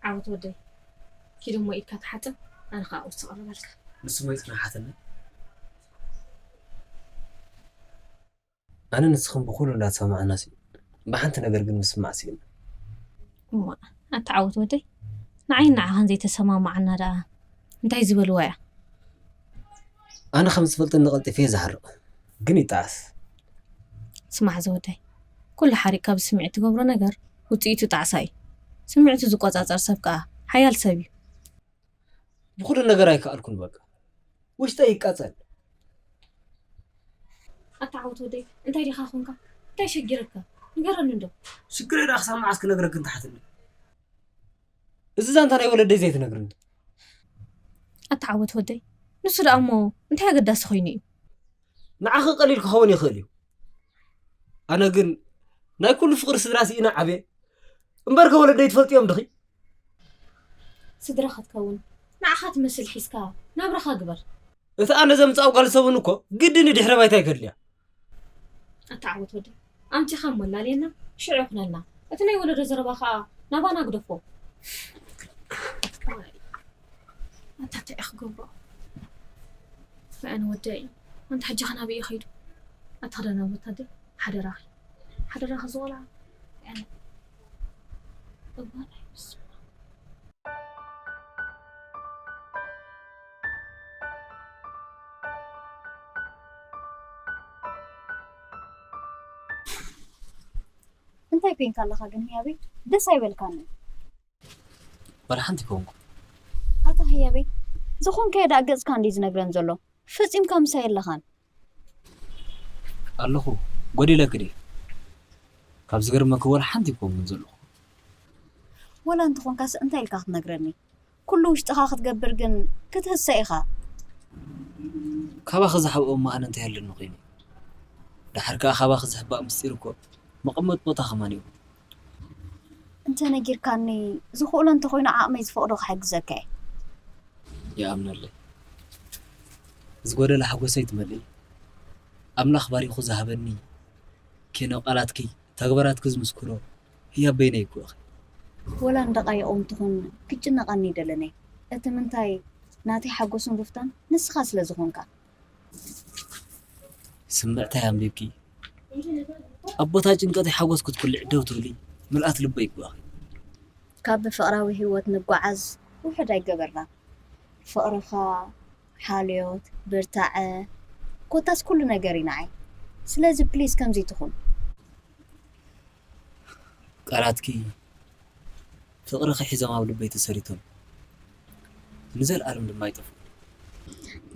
ዓወት ወደይ፣ ኪድ እሞ ኢድካ ተሓጸብ፣ ኣነ ኸኣ ቁርሲ ክቕርበልካ። ንሱ ሞ ይጽናሓትና። ኣነ ንስኽን ብኹሉ እንዳተሰማማዕና ሲ፣ ብሓንቲ ነገር ግን ምስማዕ ስኢና። እሞ ኣታ ዓወት ወደይ፣ ንዓይን ንዓኻን ዘይተሰማማዓና ደኣ እንታይ ዝበልዋ እያ? ኣነ ከም ዝፈልጠኒ ቀልጢፈ እየ ዝሓርቕ፣ ግን ይጠዓስ። ስማዕ ዘወደይ፣ ኩሉ ሓሪቕካ ብስምዒት ትገብሮ ነገር ውጽኢቱ ጣዕሳ እዩ። ስምዒቱ ዝቆጻጸር ሰብ ከኣ ሓያል ሰብ እዩ። ብኹሉ ነገር ኣይከኣልኩን፣ በቃ ውሽጠይ ይቃጸል። ኣታ ዓወት ወደይ፣ እንታይ ዲኻ ኾንካ? እንታይ ሸጊረካ? ንገረኒ እንዶ። ሽግረይ ደኣ ክሳብ መዓስ ክነግረኪ እንተሓትኒ? እዚ ዛንታ ናይ ወለደይ ዘይትነግርኒ? ኣታ ዓወት ወደይ፣ ንሱ ደኣ እሞ እንታይ ኣገዳሲ ኮይኑ እዩ? ንዓኺ ቀሊል ክኸውን ይኽእል እዩ። ኣነ ግን ናይ ኩሉ ፍቕሪ ስድራ ስኢነ ዓብየ። እምበርከ ወለደይ ትፈልጥዮም ድኺ? ስድራ ክትከውን ንዓኻ ትመስል ሒዝካ ናብራኻ ግበር። እቲ ኣነ ዘምጽኣ ጓል ሰብን እኮ ግድን ድሕረ ባይታ ይከድልያ። ኣታ ዓወት ወደይ፣ ኣምጺኻ እሞ ኣላልየና፣ ሽዑ ይኹነልና። እቲ ናይ ወለዶ ዘረባ ኸኣ ናባና ግደፎ። ኣታ እንታይ እየ ክገብሮ? ኣነ ወደይ፣ ኣንታ ሕጂ ኸ ናበይ እዩ ከይዱ? ኣታ ክዳና ቦታ ደይ፣ ሓደራኺ፣ ሓደራኺ ዝቖልዓ። ኣነ እዋን ኣይመስል። እንታይ ኮይንካ ኣለኻ ግን ህያበይ? ደስ ኣይበልካንን። ዋላ ሓንቲ ይኮንኩ። ኣታ ህያበይ፣ ዝኾንካዮ ደኣ ገጽካ እንድዩ ዝነግረን ዘሎ። ፈጺምካ ምሳይ ኣለኻን። ኣለኹ፣ ጎዲለኪ ድየ? ካብ ዝገርመኪ ዋላ ሓንቲ ይኮንኩን ዘለኹ። ወላ እንተኾንካስ እንታይ ኢልካ ክትነግረኒ? ኩሉ ውሽጥኻ ክትገብር ግን ክትህሰ ኢኻ። ካባኺ ዝሓብኦ እሞ ኣነ እንታይ ኣለኒ ኮይኑ? ደሓር ከኣ ካባኺ ዝሕባእ ምስጢር እኮ መቐመጢ ቦታ ከማን እዩ። እንተ ነጊርካኒ፣ ዝኽእሎ እንተኾይኑ ዓቕመይ ዝፈቕዶ ክሕግዘካ እየ። ይኣምነለይ። ዝጎደለ ሓጎሰይ ትመልኢ። ኣምላኽ ባሪኹ ዝሃበኒ ኪኖ ቃላትኪ፣ ተግባራትኪ ዝምስክሮ ህያብ በይነይ እኮ ኢኺ። ወላ እንዳ ቃየቖም ትኹን ክጭነቐኒ ኣይደለን'የ። እቲ ምንታይ ናተይ ሓጎስን ሩፍታን ንስኻ ስለ ዝኾንካ። ስምዕተይ ኣንቢብኪ፣ ኣብ ቦታ ጭንቀተይ ሓጎስ ክትኩልዒ ደው ትብሊ ምልኣት ልበይ እኮ ኢኺ። ካብ ብፍቕራዊ ህይወት ንጓዓዝ ውሑድ ኣይገበርናን። ፍቕርኻ፣ ሓልዮት፣ ብርታዐ፣ ኮታስ ኩሉ ነገር እዩ ንዓይ። ስለዚ ፕሊዝ ከምዚ ትኹን። ቃላትኪ ፍቕርኺ ሒዞም ኣብ ልበይ ተሰሪቶም፣ ንዘለኣለም ድማ ኣይጠፍኡን።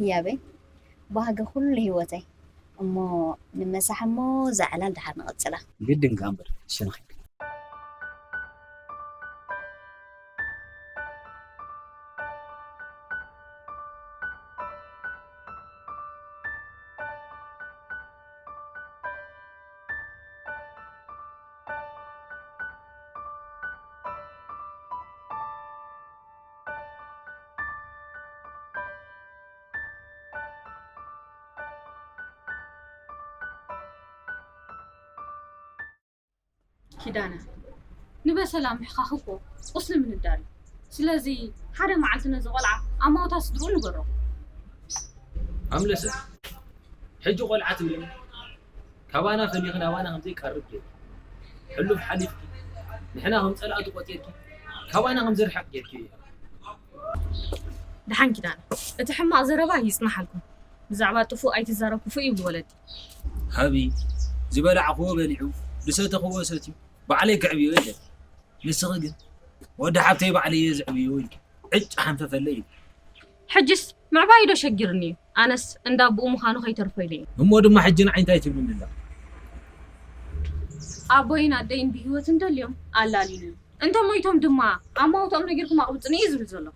ህያበይ፣ ባህጊ ኩሉ ህይወተይ። እሞ ንመሳሕ እሞ እዛ ዕላል ደሓር ንቐጽላ። ግድን ከኣ እምበር፣ ሸነኺ። ኪዳነ፣ ንበሰላ ምሕኻኽ እኮ ቁስሊ ምንዳል እዩ። ስለዚ ሓደ መዓልቲ ነዚ ቆልዓ ኣማውታ ስድርኡ ንገሮ። ኣምለሰት፣ ሕጂ ቆልዓ ትብልኒ? ካባና ፈሊኺ ናባና ከም ዘይቀርብ ጌርኪ። ሕሉፍ ሓሊፍኪ፣ ንሕና ከም ጸላእቱ ቆጺርኪ፣ ካባና ከም ዝርሕቕ ጌርኪ። ደሓን ኪዳነ፣ እቲ ሕማቕ ዘረባ ይጽናሓልኩም። ብዛዕባ ጥፉእ ኣይትዛረብ ክፉእ ይብሉ ወለዲ። ሃቢ፣ ዝበላዕክዎ በሊዑ፣ ዝሰተኽዎ ሰትዩ፣ ባዕለይ ክዕብዮ ኢለ። ንስኺ ግን፣ ወዲ ሓብተይ ባዕለይ እየ ዝዕብዮ ኢልኪ ዕጭ ሓንፈፈለይ ኢልኪ። ሕጅስ ምዕባዩ ዶ ሸጊሩኒ እዩ? ኣነስ እንዳ ኣቦኡ ምዃኑ ከይተርፎ ኢለ እየ። እሞ ድማ ሕጂ ንዓይ እንታይ ትብልኒ ኣለኺ? ኣቦይን ኣደይን ብህይወት እንተልዮም ኣላልዩኒ። እንተ ሞይቶም ድማ ኣማውትኦም ነጊርኩም ኣቕብጹኒ እዩ ዝብል ዘሎ።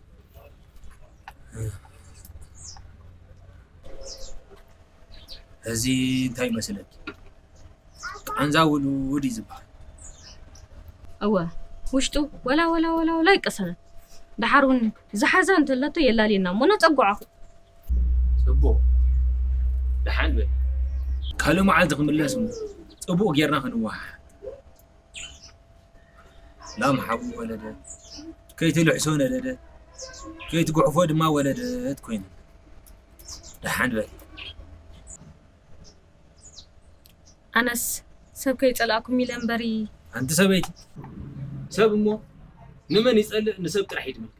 እዚ እንታይ ይመስለኪ? ቃንዛ ውሉድ እዩ ዝበሃል። እወ፣ ውሽጡ ወላ ወላ ወላ ወላ ኣይቀሰነን። ደሓር እውን ዝሓዛ እንተለቶ የላልየና እሞ ነጸግዖ። ጽቡቕ። ደሓን በል። ካልእ መዓልቲ ክምለስ እሞ ጽቡቕ ጌርና ክንወሓሓድ። ላም ሓቡ ወለደ፣ ከይትልሕሶ ነደደት፣ ከይትጉሕፎ ድማ ወለደት ኮይኑ። ደሓን በል። ኣነስ ሰብ ከይጸላእኩም ኢለ እምበሪ። ኣንቲ ሰበይቲ፣ ሰብ እሞ ንመን ይጸልእ ንሰብ ጥራሕ ይድመል።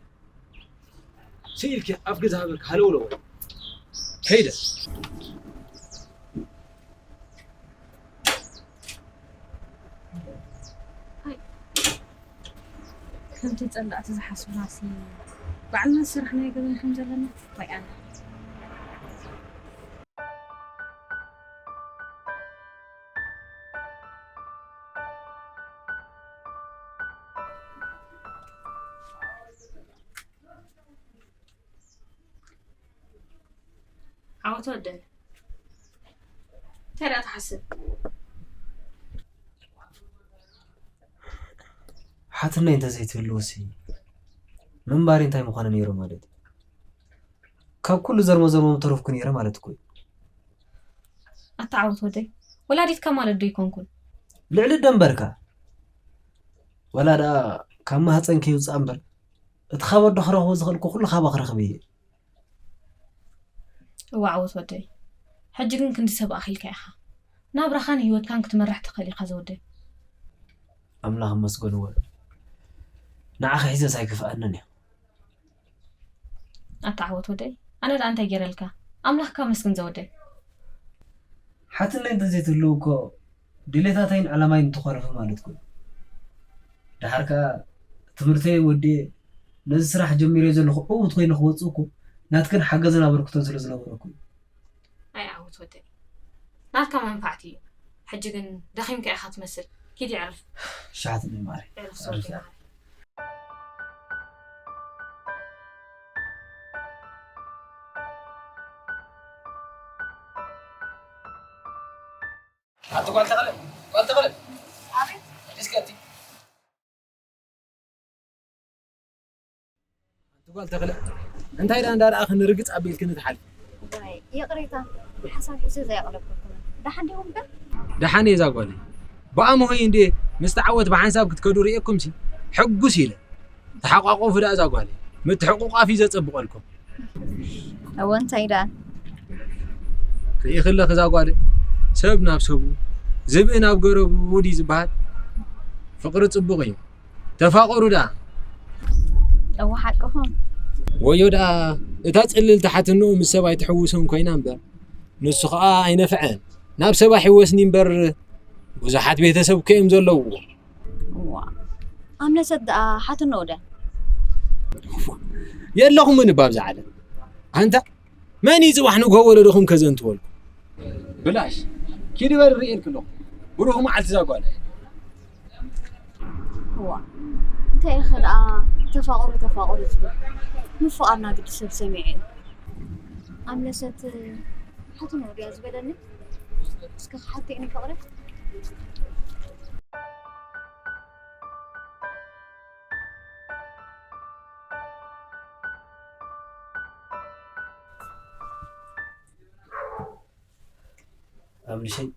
ስኢልኪ ኣፍ ገዛ ሃበርክ ሃለውለው። ከይደ። ኣይ፣ ከምቲ ጸላእቲ ዝሓስቡናሲ ባዕልና ዝሰራሕናዮ ገበን ከም ዘለና። ወይ ኣነ። ዓወት ወደይ፣ እንታይ ደኣ ትሓስብ? ሓትነይ እንተዘይትህልውሲ ምንባሪ እንታይ ምኾነ ነይሩ ማለት እዩ? ካብ ኩሉ ዘርሞ ዘርሞ ምተረፍኩ ነይረ ማለት እኮ እዩ። ኣታ ዓወት ወደይ፣ ወላዲትካ ማለት ዶ ኣይኮንኩን? ልዕሊ ደንበርካ። ወላ ደኣ ካብ ማህፀን ከይውፅኣ እምበር፣ እቲ ካብ ኣዶ ክረኽቦ ዝኽእልኩ ኩሉ ካባ ክረኽብ እየ። እዋ ዓወት ወደይ፣ ሕጂ ግን ክንዲ ሰብ ኣኺልካ ኢኻ። ናብራኻን ህይወትካን ክትመርሕ ትኽእል ኢኻ ዝወደይ። ኣምላኽ ይመስገን እወ። ንዓኺ ሒዘስ ኣይክፍኣንን እየ። ኣታ ዓወት ወደይ፣ ኣነ ደኣ እንታይ ገይረልካ? ኣምላኽካ መስግን ዘወደይ። ሓትነይ እንተዘይትህልው እኮ ድሌታተይን ዓላማይን ምተኾረፈ ማለት እኮ እዩ። ደሓር ከኣ ትምህርተይ ወዲኤ ነዚ ስራሕ ጀሚረዮ ዘለኹ ዕዉት ኮይነ ክወጽእ እኮ ናትክን ሓገዝን ኣበርክቶን ስለ ዝነበረ እኮ እዩ። ኣይ ዓወት ወደይ፣ ናትካ መንፋዕቲ እዩ። ሕጂ ግን ደኺምካ ኢኻ ትመስል። ኪድ ይዕርፍ። ሻሓትነይ ማሪ። ዕርፍ ሰወደይ ማሪ። ኣቲ ጓል ተኽለ፣ ጓል ተኽለ። ኣቤት። እስኪ ኣቲ። ኣቲ ጓል ተኽለ፣ እንታይ ደኣ እንዳረኣኽኒ ርግጽ ኣቢልክኒ ትሓልፊ? ዋይ፣ ይቕሬታ፣ ሓሳብ ሒዘ ዘየቕለብኩልኩምን። ደሓን ዲኹም ግን? ደሓን እየ እዛ ጓለይ። ብኣምሆይ እንዴ ምስ ተዓወት ብሓንሳብ ክትከዱ ርእየኩምሲ ሕጉስ ኢለ። ተሓቋቆፉ ደኣ እዛ ጓለይ። ምትሕቁቋፍ እዩ ዘጸብቐልኩም። እወ፣ እንታይ ደኣ? ርኢኺ ኣለኺ እዛ ጓለይ፣ ሰብ ናብ ሰቡ፣ ዝብኢ ናብ ገረቡ ድዩ ዝበሃል? ፍቕሪ ጽቡቕ እዩ። ተፋቐሩ ደኣ። እወ፣ ሓቅኹም። ወዮ ደኣ፣ እታ ጽልልቲ ሓትንኡ ምስ ሰብ ኣይትሕውሶን ኮይና እምበር፣ ንሱ ኸኣ ኣይነፍዐን። ናብ ሰብ ኣይሕወስኒ እምበር፣ ብዙሓት ቤተሰብ እኮ እዮም ዘለውዎ። እዋ፣ ኣምለሰት ደኣ ሓትንኡ ደ? የለኹምን እባ ኣብዛ ዓለም። ኣንታ፣ መን እዩ ጽባሕ ንግሆ ወለዶኹም ከዘንትወልኩም? ብላሽ፣ ኪዲ በል ርእየልኪ ኣለኹ። ብሩኽ መዓልቲ እዛ ጓል። እዋ፣ እንታይ ኢኺ ደኣ ተፋቐሩ፣ ተፋቐሩ ትብል? ምፍቓርና ግዲ ሰብ ሰሚዑ እዩ። ኣምለሰት ሓትንኡ ድያ ዝበለኒ? እስከ ክሓተኒ ፍቕሪ? ኣምልሸይ።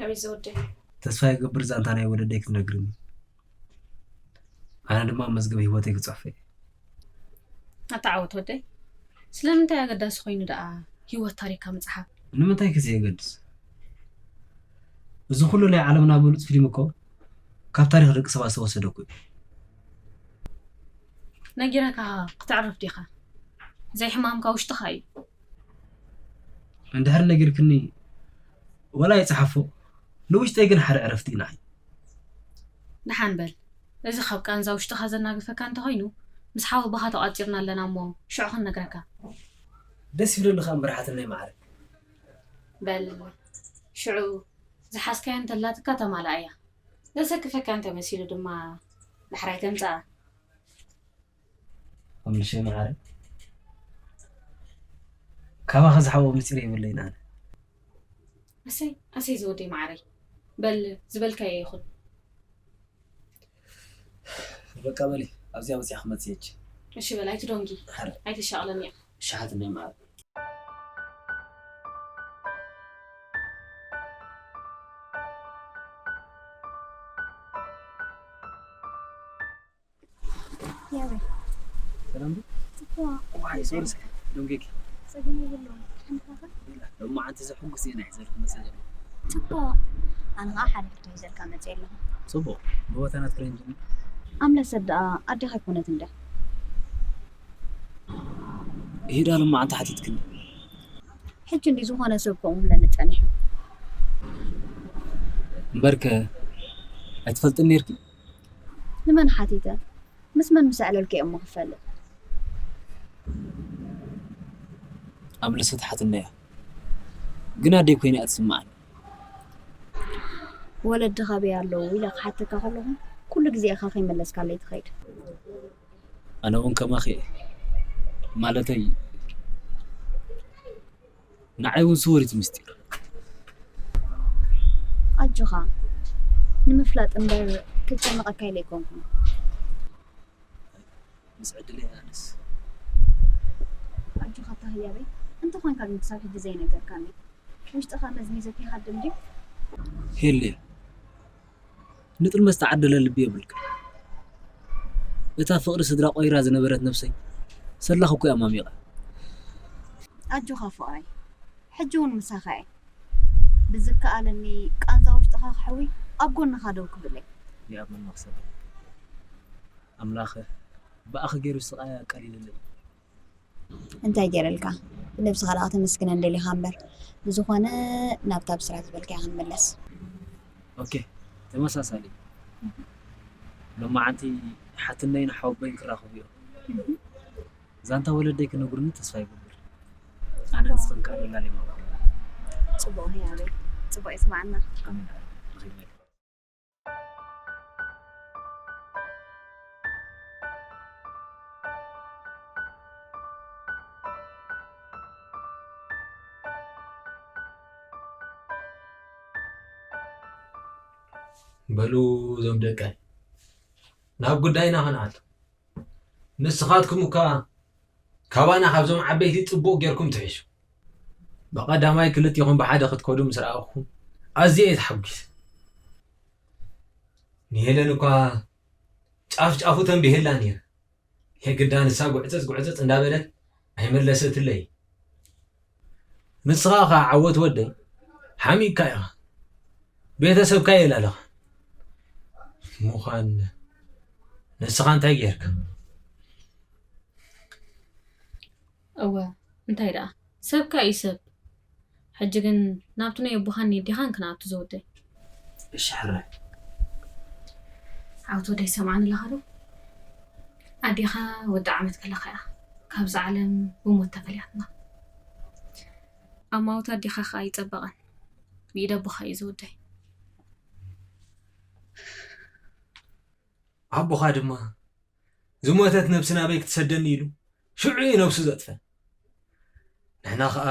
ኣቤት ዘወደይ። ተስፋ ይገብር ዛንታ ናይ ወለደይ ክትነግርኒ። ኣነ ድማ ኣብ መዝገብ ህይወተይ ክጽሕፎ እየ። ኣታ ዓወት ወደይ፣ ስለምንታይ ኣገዳሲ ኮይኑ ደኣ ህይወት ታሪኽካ ምጽሓፍ? ንምንታይ ከ ዘየገድስ? እዚ ኩሉ ናይ ዓለምና ብሉጽ ፊልም እኮ ካብ ታሪኽ ደቂ ሰባት ዝተወሰደ እኮ እዩ። ነጊረካ ከተዕርፍ ዲኻ? ዘይሕማምካ ውሽጥኻ እዩ። እንድሕር ነጊርክኒ፣ ወላ ይጽሓፎ፣ ንውሽጠይ ግን ሓደ ዕረፍቲ ይንዓይ። ደሓን በል። እዚ ካብ ቃንዛ ውሽጥኻ ዘናግፈካ እንተኾይኑ፣ ምስ ሓወቦኻ ተቋጺርና ኣለና እሞ፣ ሽዑ ክንነግረካ። ደስ ይብለኒ ኸኣ እምበር ሓትነይ መዓረይ። በል፣ ሽዑ ዝሓዝካያ እንተላትካ ተማልኣያ። ዘሰክፈካ እንተመሲሉ ድማ ዳሕራይ ተምጽኣ። ኣምልሸይ መዓረይ፣ ካባኻ ዝሓብኦ ምስጢር የብለይን ኣነ። ኣሰይ፣ ኣሰይ ዝወደይ መዓረይ። በል፣ ዝበልካዮ ይኹን። በቃ በሊ፣ ኣብዚኣ መጺኣ ክመጽእ እየ። እሺ በል፣ ኣይትደንጊ። ሓረ። ኣይተሻቕለኒ ኢኻ። ሸሓትነይ መዓረይ። ያበይ ሰላም ዶ? ጽቡቕ ዋይ ሶሪ እስኪ ደንጌኪ ጸገም የብለውም። ሓንታኸ ሎማዓንቲ ዘሕጉስ እየ ናይ ዘልኩ መሰለኒ። ጽቡቕ ኣነ ኸዓ ሓደ ሕቶ ሒዘልካ መጽእ ኣለኹ። ጽቡቕ ብቦታ ናትክረኝ ጅኒ ኣምለሰት ደኣ ኣዴኻ ኣይኮነት እንደ ይሄዳ ሎማዓንቲ ሓቲትክኒ ሕጂ እንዲ ዝኾነ ሰብ ከምኡ ምለኒ ጸኒሑ። እምበርከ ኣይትፈልጥን ነርኪ ንመን ሓቲተ ምስ መን ምስ ኣዕለልኩ እየ እሞ ክፈልጥ። ኣምለሰት ሓትነያ ግን ኣደይ ኮይና እያ ትስምዓኒ። ወለድኻ ኣበይ ኣለዉ ኢለ ክሓተካ ከለኹ ኩሉ ግዜ ኢኻ ከይመለስካለይ ትኸይድ። ኣነ እውን ከማኺ እየ ማለተይ ንዓይ እውን ስውር እቲ ምስጢር። ኣጆኻ ንምፍላጥ እምበር ክጨነቐካ ኢለ ኣይኮንኩን። ምስ ዕድለይ ኣነስ ኣጆኻ ኣታ ህያበይ እንተኾንካ ግን ክሳብ ሕጂ ዘይነገርካኒ ውሽጥኻ መዝሚዘት ይሃድም ድዩ? ሄሌ ንጥልመት ዝተዓደለ ልቢ የብልካ። እታ ፍቕሪ ስድራ ቆይራ ዝነበረት ነብሰይ ሰላኺ እኮ እያ ማሚቓ። ኣጆኻ ፍቕረይ ሕጂ እውን ምሳኻ እየ። ብዝከኣለኒ ቃንዛ ውሽጥኻ ክሕዊ ኣብ ጎንኻ ደው ክብል እየ። ይኣምን መኽሰብ ኣምላኸ ብኣኺ ገይሩ ስቓይ ኣቃሊልለይ። እንታይ ገይረልካ? ብነብስኻ ደኣ ከተመስግነን ደሊኻ እምበር። ብዝኾነ ናብታ ብስራት ዝበልካያ ክንምለስ። ኦኬ ተመሳሳሊ ሎማዓንቲ ሓትነይን ሓወቦይን ክራኸቡ እዮም። ዛንታ ወለደይ ክነግሩኒ ተስፋ ይገብር። ኣነ ንስኽን ከኣ ንላሌ ማማ። ጽቡቕ ህያበይ ጽቡቕ ይስማዓና። ኣሜን። ንኺድ በል። በሉ እዞም ደቀይ ናብ ጉዳይና ክንኣቱ። ንስኻትኩም እኳ ካባና ካብዞም ዓበይቲ ጽቡቕ ጌርኩም ትሕሹ። ብቐዳማይ ክልቲኹም ብሓደ ክትከዱ ምስ ረኣኹ ኣዝየ እየ ተሓጒሰ። ንሄለን እኳ ጫፍ ጫፉ ተንቢሄላ ነይረ። የግዳ ንሳ ጉዕፀፅ ጉዕፀፅ እንዳበለት ኣይመለሰትለይ። ንስኻ ኸዓ ዓወት ወደይ ሓሚቕካ ኢኻ። ቤተሰብካ የላለኻ ምዃን ንስኻ እንታይ ጌርካ? እወ እንታይ ደኣ ሰብካ እዩ ሰብ። ሕጂ ግን ናብቲ ናይ ኣቦኻን ኔዴኻን ክንኣቱ ዝወደይ። እሺ ሕራይ። ዓውት ወደይ ሰምዓኒ ኣለኻ ዶ? ኣዴኻ ወዲ ዓመት ከለኻ እያ ካብዛ ዓለም ብሞት ተፈልያትና። ኣማውት ኣዴኻ ኸኣ ይጸበቐን ብኢድ ኣቦኻ እዩ ዝውደይ። ኣቦኻ ድማ ዝሞተት ነብሲ ናበይ ክትሰደኒ ኢሉ ሽዑ እዩ ነብሱ ዘጥፈ። ንሕና ኸኣ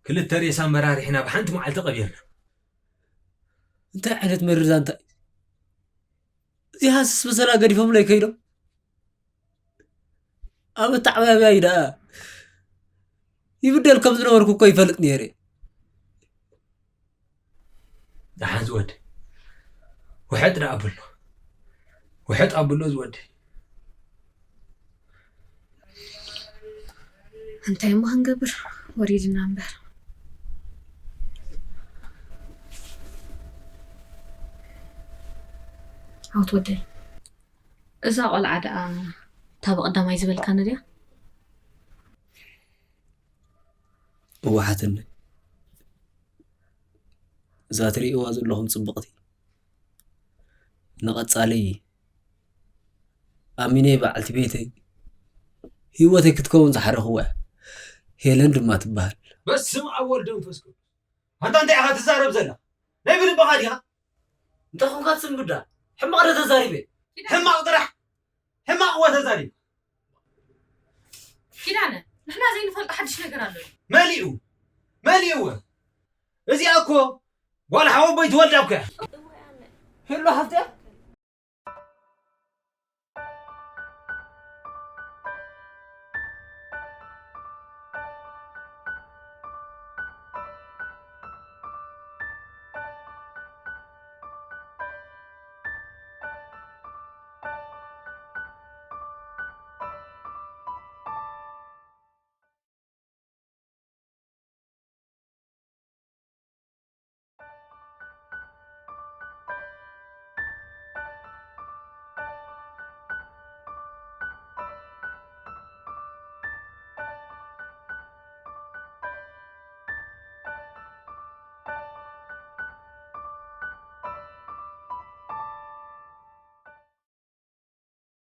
ክልተ ሬሳ መራሪሕና ብሓንቲ መዓልቲ ቀቢርና። እንታይ ዓይነት መርር ዛንታ እዩ? እዚሓንስስ ብሰላ ገዲፎምለይ ከይዶም ኣብ ኣተዓባብያይ ደኣ ይብደል ከም ዝነበርኩ እኮ ይፈልጥ ነይረ። ደሓን ዝወደይ ውሕጥ ደኣ ኣብሎ ውሕጥ ኣብሎ ዝወደይ። እንታይ እሞ ክንገብር ወሪድና እምበር። ዓውት ወደይ እዛ ቆልዓ ደኣ እታ ብቐዳማይ ዝበልካኒ ድያ? እወ ሓትነይ እዛ ትርእይዋ ዘለኹም ጽብቕቲ ንቐጻሊ ኣሚነይ በዓልቲ ቤተይ ህይወተይ ክትከውን ዝሓረኽዋ እያ። ሄለን ድማ ትበሃል። በስመ ኣብ ወወልድ ወመንፈስ ቅዱስ። ኣንታ እንታይ ኢኻ ትዛረብ ዘላ? ናይ ብልብኻ ዲኻ? እንታይ ኾንካ ትስንብዳ? ሕማቕ ዶ ተዛሪበ? ሕማቕ ጥራሕ ሕማቕ እወ ተዛሪበ። ኪዳነ ንሕና ዘይንፈልጦ ሓድሽ ነገር ኣሎ። መሊኡ መሊኡ እወ እዚኣ እኮ ጓል ሓወቦይ ትወልዳ እኮ እያ። ሄሎ ሓፍተይ